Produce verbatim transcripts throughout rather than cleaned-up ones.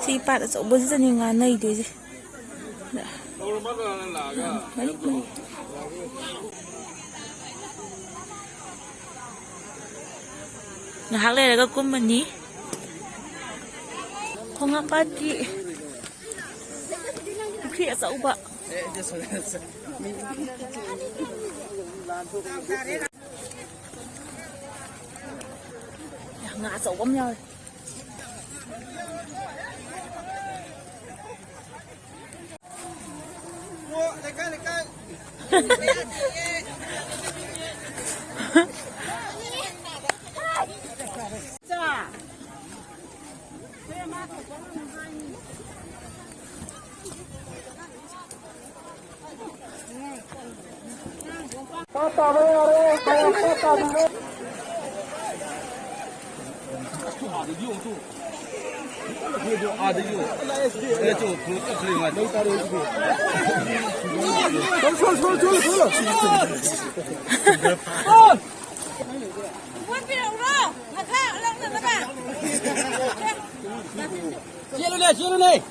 ꯁꯤ ꯄꯥꯠ ꯑꯆꯧꯕꯁꯤꯗꯅꯤ ꯉꯥ ꯅꯩꯗꯣꯏꯁꯦ꯫ ꯃꯔꯤꯛ ꯃꯔꯤꯛ꯫ ꯉꯥꯏꯍꯥꯛ ꯂꯩꯔꯒ ꯀꯨꯝꯃꯅꯤ꯫ ꯈꯣꯡꯍꯥꯝꯄꯥꯠꯀꯤ ꯄꯨꯈ꯭ꯔꯤ ꯑꯆꯧꯕ꯫ ꯉꯥ ꯑꯆꯧꯕ ꯑꯃ ꯌꯥꯎꯔꯦ꯫ ꯆꯦꯜꯂꯨꯅꯦ, ꯆꯦꯜꯂꯨꯅꯦ꯫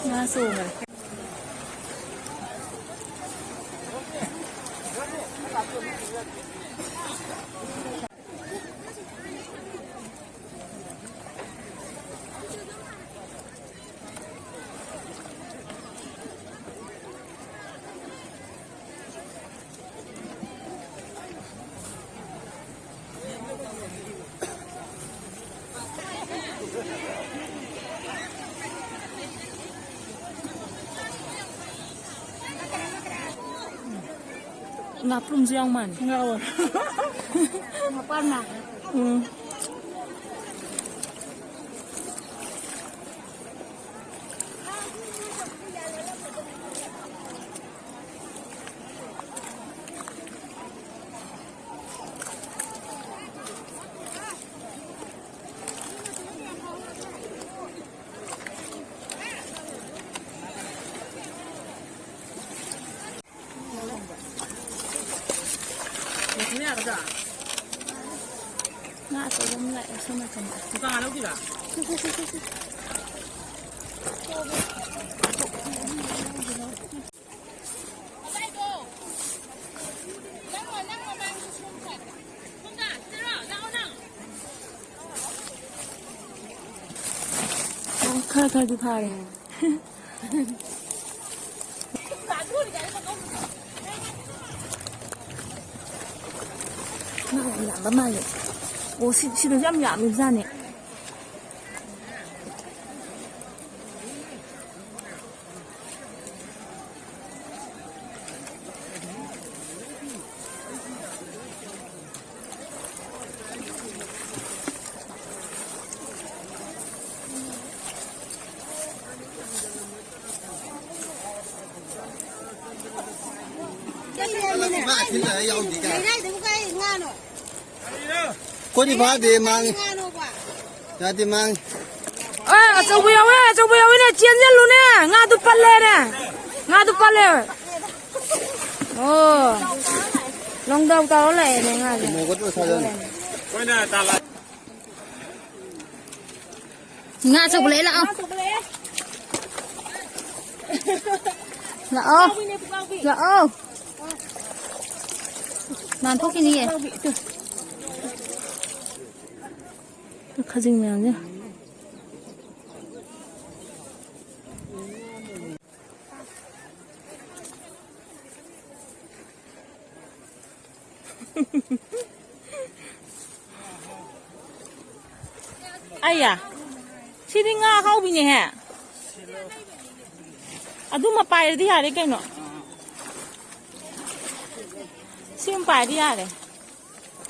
ꯉꯥ ꯆꯣꯡꯈ꯭ꯔꯦ꯫ ꯉꯥꯄ꯭ꯔꯨꯝꯁꯨ ꯌꯥꯎ ꯃꯥꯜꯂꯦ꯫ ꯉꯥꯎꯋꯦ꯫ ꯃꯄꯥꯟ ꯅꯥ꯫ ꯎꯝ꯫ ꯉꯥ ꯑꯆꯧꯕ ꯑꯃ ꯂꯥꯛꯑꯦ ꯁꯣꯝ ꯅꯥꯀꯟꯗ꯫ ꯃꯨꯀꯥ ꯉꯥ ꯂꯧꯗꯣꯏꯔꯣ? ꯑꯣ, ꯈꯔ ꯈꯔꯗꯤ ꯐꯥꯔꯦ꯫ ꯉꯥ ꯌꯥꯝ ꯌꯥꯝꯕ ꯃꯥꯜꯂꯦ꯫ ꯑꯣ, ꯁꯤ, ꯁꯤꯗꯁꯨ ꯌꯥꯝ ꯌꯥꯝꯃꯤꯕꯖꯥꯠꯅꯦ꯫ ꯂꯩꯔꯥꯏꯗꯨꯕꯨ ꯀꯥꯏ ꯉꯥꯅꯣ? ꯑꯩꯈꯣꯏꯗꯤ ꯐꯥꯗꯦ, ꯃꯥꯡꯉꯤ꯫ ꯉꯥꯅꯣꯕ? ꯌꯥꯗꯦ, ꯃꯥꯡꯉꯤ꯫ ꯑ, ꯑꯆꯧꯕ ꯌꯥꯎꯋꯦ, ꯑꯆꯧꯕ ꯌꯥꯎꯋꯤꯅꯦ, ꯆꯦꯟꯖꯜꯂꯨꯅꯦ꯫ ꯉꯥꯗꯨ ꯄꯜꯂꯦꯅꯦ꯫ ꯉꯥꯗꯨ ꯄꯜꯂꯦ꯫ ꯑꯣ꯫ ꯂꯣꯡꯗꯥꯎ ꯇꯧꯔ ꯂꯥꯛꯑꯦꯅꯦ ꯉꯥꯁꯦ꯫ ꯃꯣꯒꯠꯄ ꯁꯥꯖꯟ꯫ ꯉꯥ ꯑꯆꯧꯕ ꯂꯩ, ꯂꯥꯛꯑꯣ꯫ ꯂꯥꯛꯑꯣ꯫ ꯂꯥꯛꯑꯣ꯫ ꯅꯥꯟꯊꯣꯛꯈꯤꯅꯤꯌꯦ꯫ ꯈꯖꯤꯡ ꯃꯌꯥꯝꯁꯦ꯫ ꯑꯌꯥ, ꯁꯤꯗꯤ ꯉꯥ ꯑꯍꯥꯎꯕꯤꯅꯦꯍꯦ꯫ ꯑꯗꯨꯃ ꯄꯥꯏꯔꯗꯤ ꯌꯥꯔꯦ ꯀꯩꯅꯣ꯫ ꯁꯤꯃ ꯄꯥꯏꯔꯗꯤ ꯌꯥꯔꯦ꯫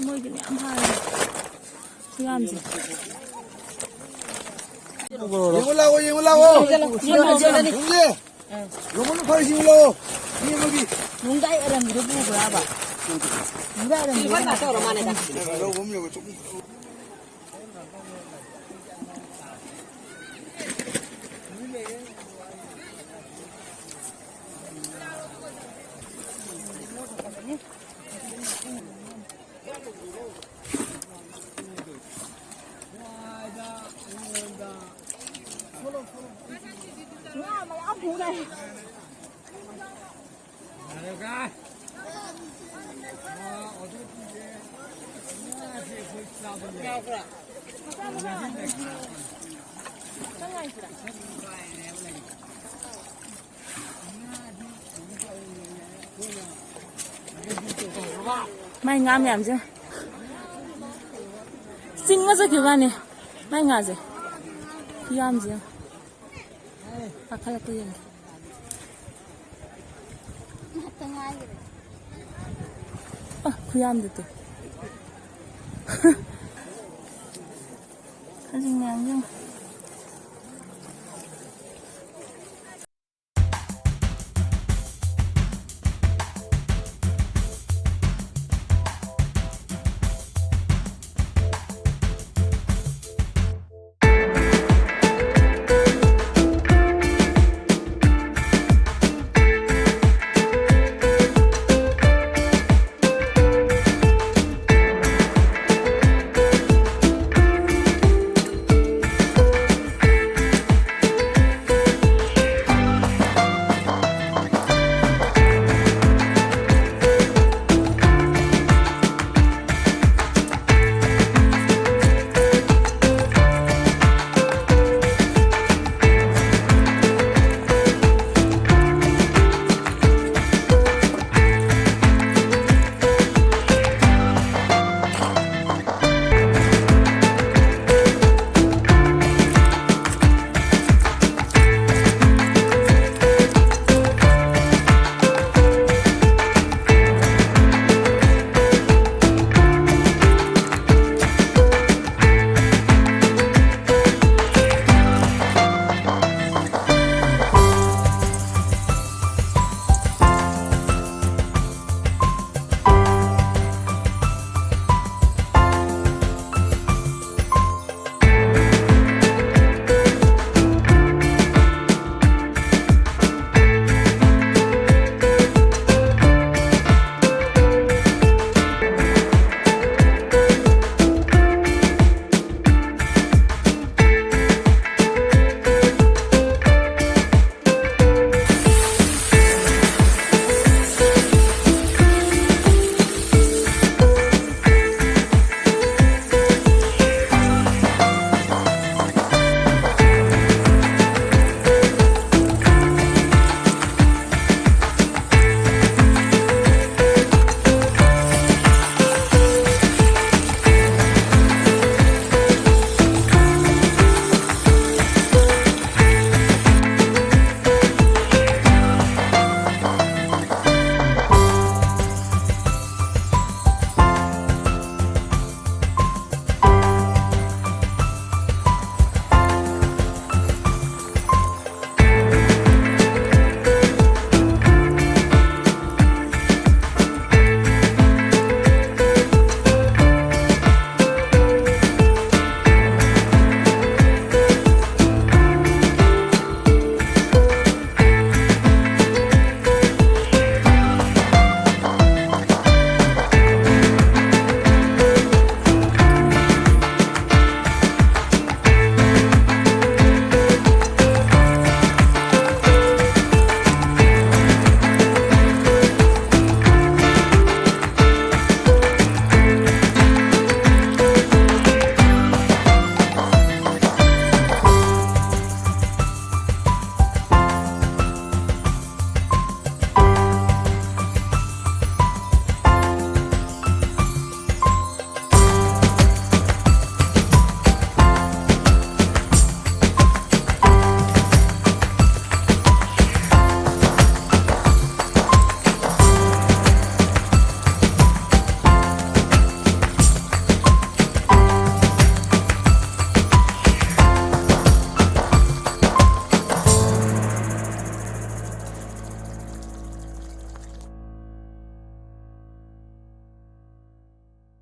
ꯃꯣꯏꯗꯤ ꯃꯌꯥꯝ ꯐꯥꯔꯦ꯫ ꯈꯨꯌꯥꯝꯁꯦ꯫ ꯌꯦꯡꯉꯨ ꯂꯥꯛꯑꯣ, ꯌꯦꯡꯉꯨ ꯂꯥꯛꯑꯣ꯫ ꯌꯦꯡꯉꯨ, ꯌꯦꯡꯉꯨ, ꯌꯦꯡꯉꯨ꯫ ꯌꯦꯡꯉꯨ꯫ ꯌꯦꯡꯉꯨ, ꯐꯔꯦ, ꯌꯦꯡꯉꯨ ꯂꯥꯛꯑꯣ꯫ ꯌꯦꯡꯉꯨꯒꯤ꯫ ꯅꯨꯡꯗꯥꯏ ꯑꯔꯪꯕꯤꯗꯣ ꯄꯨꯕ꯭ꯔꯥꯕ? ꯅꯨꯡꯗꯥꯏ ꯑꯔꯪꯕꯤꯗꯣ ꯀꯅꯥ ꯇꯧꯔ ꯃꯥꯅꯦ? ꯂꯧꯕ ꯑꯃ ꯌꯧꯔꯦ, ꯆꯨꯝ꯫ ꯃꯥꯏ ꯉꯥ ꯃꯌꯥꯝꯁꯦ ꯆꯤꯡꯉ ꯆꯠꯈꯤꯕ ꯋꯥꯅꯤ꯫ ꯃꯥꯏ ꯉꯥꯁꯦ ꯈꯨꯌꯥꯝꯁꯦ ꯌꯦꯡꯉꯣ꯫ ꯀꯥꯈꯠꯂꯛꯄ ꯌꯦꯡꯒꯦ꯫ ꯑ, ꯈꯨꯌꯥꯝꯗꯨ ꯇꯨ꯫